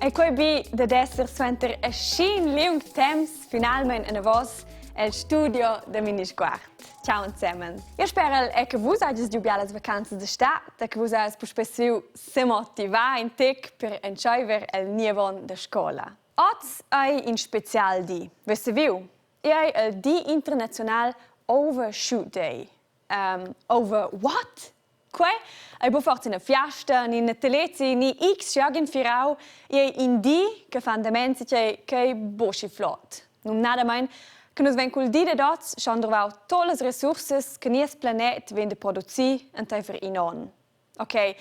E quei bi dad esser suenter aschi liung temps finalmein anavos el studio da Minisguard. Ciao ensemen. Io sperel è che vus hagies giu bialas vacanzas da stad, e che vus hagies puspei siu semotivar in tec per entscheiver el niev onn da scola. Oz ei in special di. Vesse viu? Ei il di internazional Overshoot Day. Um, over what? Quei ei bu forsa ina fiasta ni ina telezi ni x jagin firau, ei in di che fan demenza tgei ch'ei buc schi flot. Numnadamein che nus vein cul di dad oz schon druvau tut las resursas che nies planet vegn da producir enteifer in onn. Ok,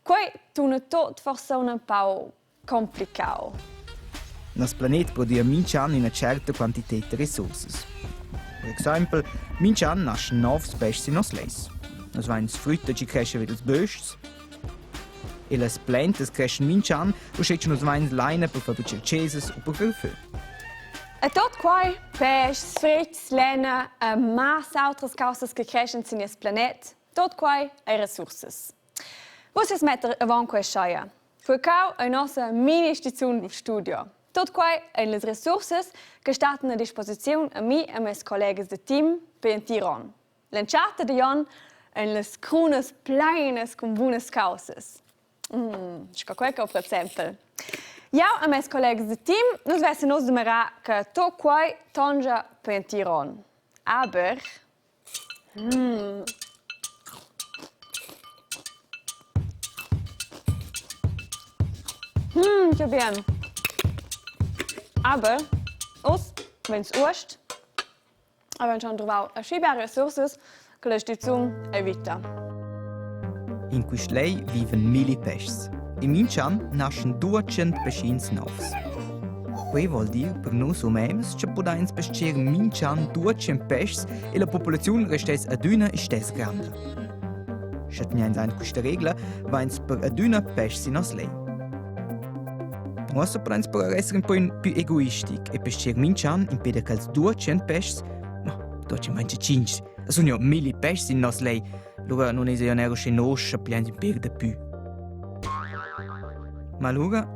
quei tuna tot forsa un empau complicau. Nos planet prodüa minch'an üna tscherta quantited da resursas. Per exaimpel, minch'an naschan novs peschs in nos lejs. Nus vains frütta chi crescha vi dals böschs e las plantas creschan minch'an, uschè cha nus vains laina per fabricher chesas o per fer fö. E tot quai, peschs, fritgs, lenna e massa autras caussas che creschan sin nies planet, tot quai ei resursas. Vus es metter avon quei scheia. Fulcau ei nossa mini-stizun studio. Tot quai ein las resursas che stattan a disposiziun a mi e mes collegas da team per entir onn. L'entschatta digl onn ein las crunas pleinas cun bunas caussas. Mm, sco quei ch'jeu per exempel. Jau e mes collegas da team nus vessen oz dumerà che tot quai tongia per entir onn. Aber Mm. Mm, che bien. Aber uss vegns uost havein schon druvau aschi bia resursas che la stizun ei vita. In quist lej vivan milli peschs. In minch'an naschan 200 peschins novs. Quei vuol dir per nus umens che pudains pescher minch'an 200 peschs e la populaziun restess adüna istess granda. Sche tgnains aint quista regla, vains per adüna peschs in nos lej. Uossa pudains però esser ün po pü egoistic e pescher minch'an impè da quels 200 peschs, ma 225, sun jo milli peschs in nos lej, lura nun es jo neir usché nosch scha pigliains ün pêr dapü. Ma lura,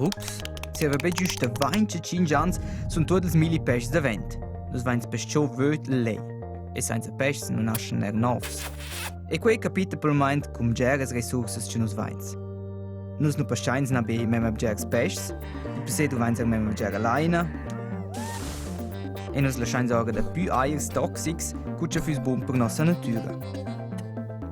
ups, zieva be güsta 25 ans sun tuot ils milli peschs davent. Nus vains pescho vöd lej. E sainza peschs nun naschan neir novs. E quei capita pel mumaint cun bgeras resursas che nus vains. Nus nu paschains na be memma bgers peschs, dimpersè dovains eir memma bgera laina e nus laschains ora dapü airs toxics cu cha füss bun per nossa natüra.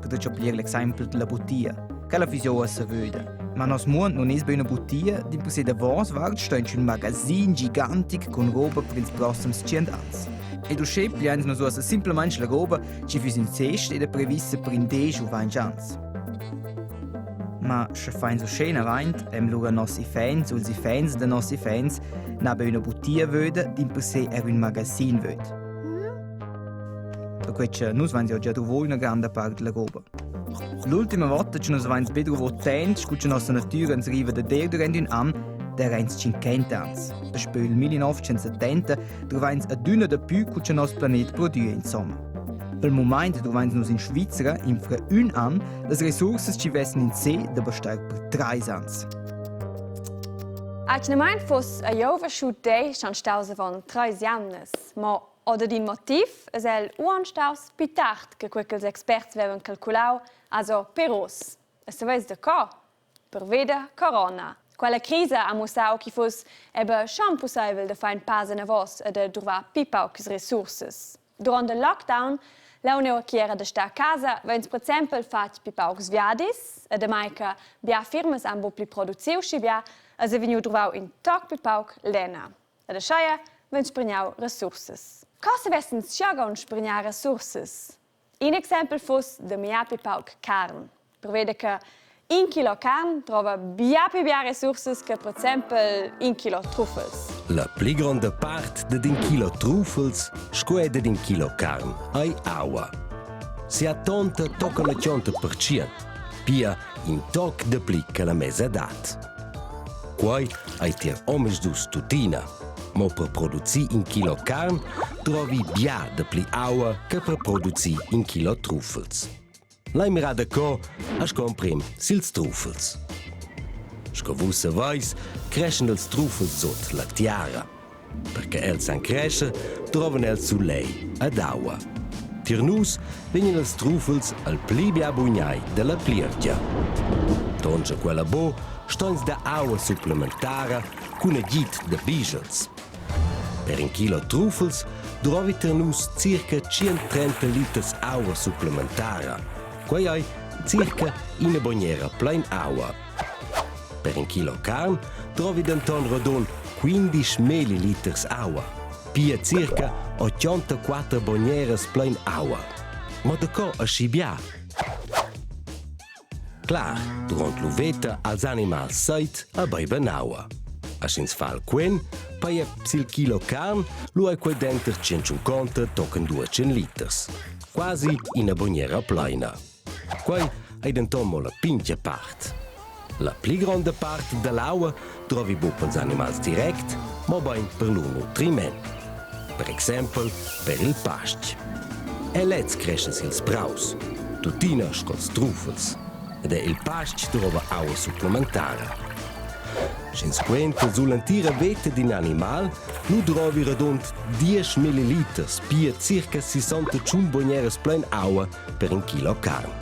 Per già plier l'exaimpel della butia, quella füss jo uossa vöda. Ma nos muond nun es be üna butia, dimpersè davos vart sto ün magazin gigantic cun roba per ils prossems tschient ans. Ed uschè pliains nus uossa simplamaing la roba chi füss in cest ed è previssa per indesch u vainch ans. Ma sche fains uschè inavant, em lura noss iffaints u ils iffaints da noss iffaints na be üna butia vöda, dimpersè eir ün magazin vöd. Perquai cha nus vains jo già druvo üna granda part della roba. L'ultima vota cha nus vains be druvo tant scu cha nossa natüra ans riva da der durant ün an, d'eirains tschinquanta ans. Daspö il 1970 druvains adüna dapü cu cha nos planet prodüa insomma. Pel mumaint druvains nus in Svizra infra ün an las resursas chi vessen in se da bastar per trais ans. Atgnamain fuss a Jovershoot Day schon staus avon treis jamnas, mo oder d'in motiv es el uonn staus pli tard che quei ch'ils experts vevan calculau, also per oz. E saveis daco? Pervi da corona. Quella crisa ha mussau ch'i fuss eben schon pusseivel da far in pass enavos e da druvar pli paucas resursas. Duront il lockdown, leu nua ch'i era da star a casa, vein per exempel fatg pli paucs viadis e damai che bia firmas han buc pli produciu schi bia, es ei vegniu druvau in toc pli pauc lenna. Ed aschia vein sprignau resursas. Co savessens schiagon sprignar resursas? In exempel fuss da miar pli pauc carn. Preveda che in kilo carn drova bia pli bia resursas che per exempel in kilo truffels. La pli gronda part dad in kilo truffels sco er dad in kilo carn ei aua. Sia tonta tocca la tschonta pertschient, pia in toc dapli che la mesadad. Quai ei tier omisdus tuttina. Mo per producir in kilo carn drovi bia dapli aua che per producir in kilo truffels. Lai mirar da co a sco emprim sils truffels. Sco vus saveis, creschan els truffels sut la tiara. Per che els san crescher, drovan els sulegl ed aua. Tier nus vegnan els truffels al pli bia bugnai dalla plievgia. Tonscha quella bu, ston ins dar aua supplementara cun agid da bischels. Per in kilo truffels drovi tier nus circa 130 liters aua supplementara. Quei ei circa ina bognera plein aua. Per in kilo carn drovi denton rodund 15 milliliters aua, pia circa 84 bogneras plein aua. Ma daco aschi bia? Clar, duront lur veta als animals seit e beiben aua. A sch'ins fa il quen, paia sil kilo carn, lu ei quei denter 150 tochen 200 liters. Quasi ina bognera pleina. Quei ei denton mo la pintga part. La pli gronda part dall'aua drovi buc pels animals direct, mobein per lur nutriment. Per exempel per il pastg. E lez crescha sils praus, tuttina sco'ls truffels. Ed er il pastg drova aua supplementara. Sch'ins quenta sull'entira veta d'in animal, lu drovi radund 10 milliliters, pia circa 61 bogneras plein aua per in kilo carn.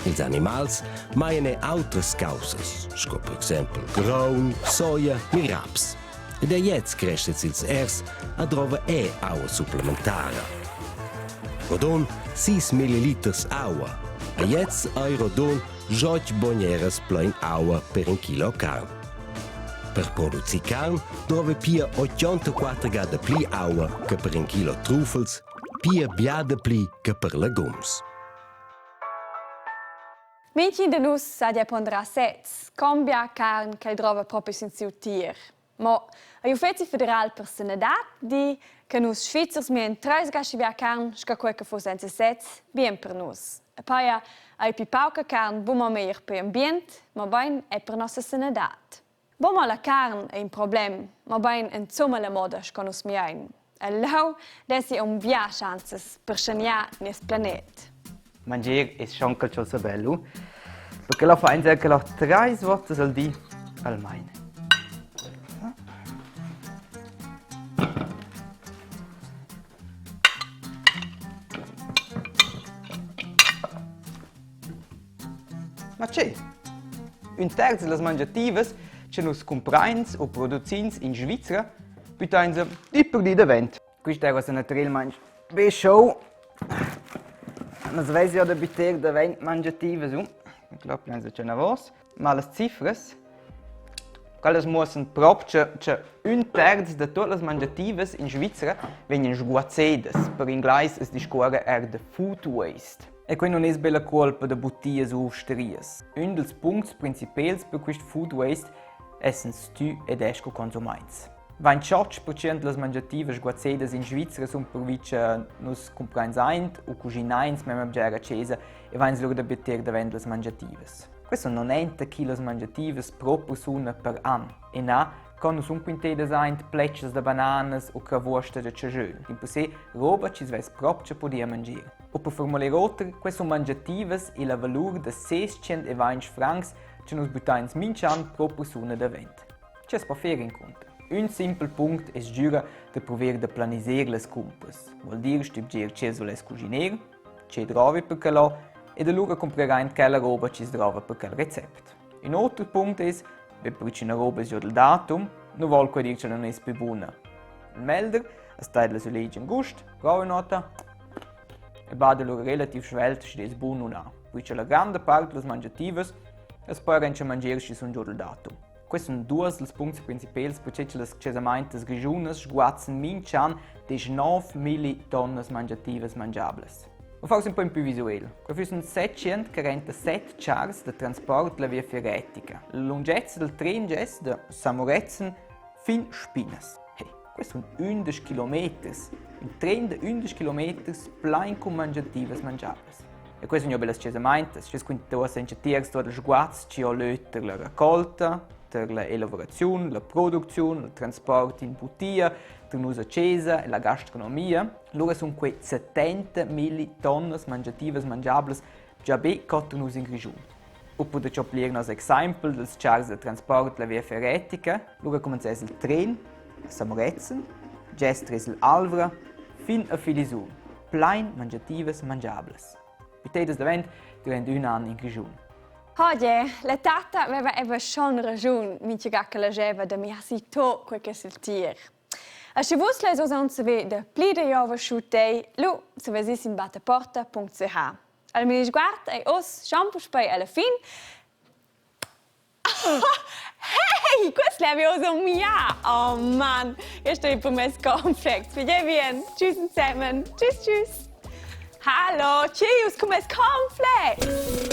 Ils animals maian er autras caussas, sco per exempel graun, soja ni raps. Ed er gliez creschets ils ers a drova er aua supplementara. Rodon 6 milliliters aua. A gliez ei rodon jotg bogneras plein aua per in kilo carn. Per producir carn drova pia 84 ga dapli aua che per in kilo truffels pia bia dapli che per legums. Mintgin da nus sa gia ponderar sez, con bia carn ch'el drova propi sin siu tier. Mo igl uffeci federal per sanadad di che nus Svizzers mien treis ga schi bia carn sco quei che fuss en sesez bien per nus. E paia ei pli pauca carn buca mo meglier per ambient, mobein è per nossa sanadad. Buca mo la carn ei in problem, mobein insumma la moda sco nus mirein. E leu dessi aunc bia schanzas per schaniar nies planet. Mangier es schon qualchosa bello, perché la fa ins che la trais votas al di almain. Ma che? Ün terz da las mangiativas che nus cumprains o producins in Svizra büttainsa di per di davent. Quista era natüralmaing be show. Nas vess ja da bütter davent mangiativas, uh. Ich glaube, plainsa c'è navos. Ma las cifras, quellas muossan propcha cha ün terz da tuot las mangiativas in Svizra vegnan sguazzedas. Per inglais as discuorra eir da food waste. E quai nun es be la cuolpa da butias u usterias. Ün dals puncts principals per quist food waste essens tü ed eu sco consumaints. 28% las mangiativas sguazzedas in Svizra sun pervi cha nus cumprains aint u cuschinains memma bger a chesa e vains lura da bütter davent las mangiativas. Questo non enta kilos mangiativas pro persuna per an e na con nus sun quintedas aint pletschas da bananas u cravuosta da chaschöl, dimpersè roba chi's vess propcha pudia mangier. O per formuler oter, que sun mangiativas illa valur da 620 francs che nus büttains minch'an pro persuna davent. Che as po fer incunter? Ün simpel punct es sgüra da pruver da planiser las cumpras. Vuol dir stübgier che vuless cuschiner, che drovi per quel ed alura cumprer aint quella roba chi's drova per quel recept. Ün oter punct es, be per ch'üna roba es giò dal datum, nu vol quai dir cha nun es pü buna. Il melder as taidla sü legia in gust, prova ün'ota e bada lura relativ svelt schi es bun u na. Poi cha la granda part las mangiativas as po eir mangier schi sun giò dal datum. Questi sun duos dals puncts principals perche cha las chesamaintas grischunas sguazzan minch'an 19 tonnas mangiativas mangiablas. Ma forse un po in più visuel. Quai füssen 747 chars da transport la Viafier retica. La lungezza dal tren gess da Samoretzen fin Spinas. Hey, questi sun 11 kilometers. Un tren da 11 kilometers plain cun mangiativas mangiablas. E quei sun gnü bellas chesamaintas, schi's quinta uossa in tiers tuot ils sguazs chi ho lö ter la raccolta, ter la elavuraziun, la producziun, il transport in butia, ter nus a chesa e la gastronomia. Lura sun quei 70 milli tonnas mangiativas mangiablas già be co ter nus in Grischun. Oppure ciò plir nos exaimpel dels chars da transport la Viafier Retica, lura cumenzess il tren a Samoretzen, gest tres il Alvra fin a Filisur, plain mangiativas mangiablas. Büttedas davent durant ün an in Grischun. Oje, la tatta aveva eva schon raschun, mincha ga che la geva da mi ha si to quei che sil tier. E sche vus leis oz aunc saver da pli da Jova Schutei, lu saveis sin battaporta.ch. Al mini sguard ei oz schon puspei alla fin. Hey, quest levi oz um mia! Oh Mann, io sto per mes cornflakes. Fidei bien. Tschüss zusammen. Tschüss, tschüss. Hallo, tschüss, con mes cornflakes.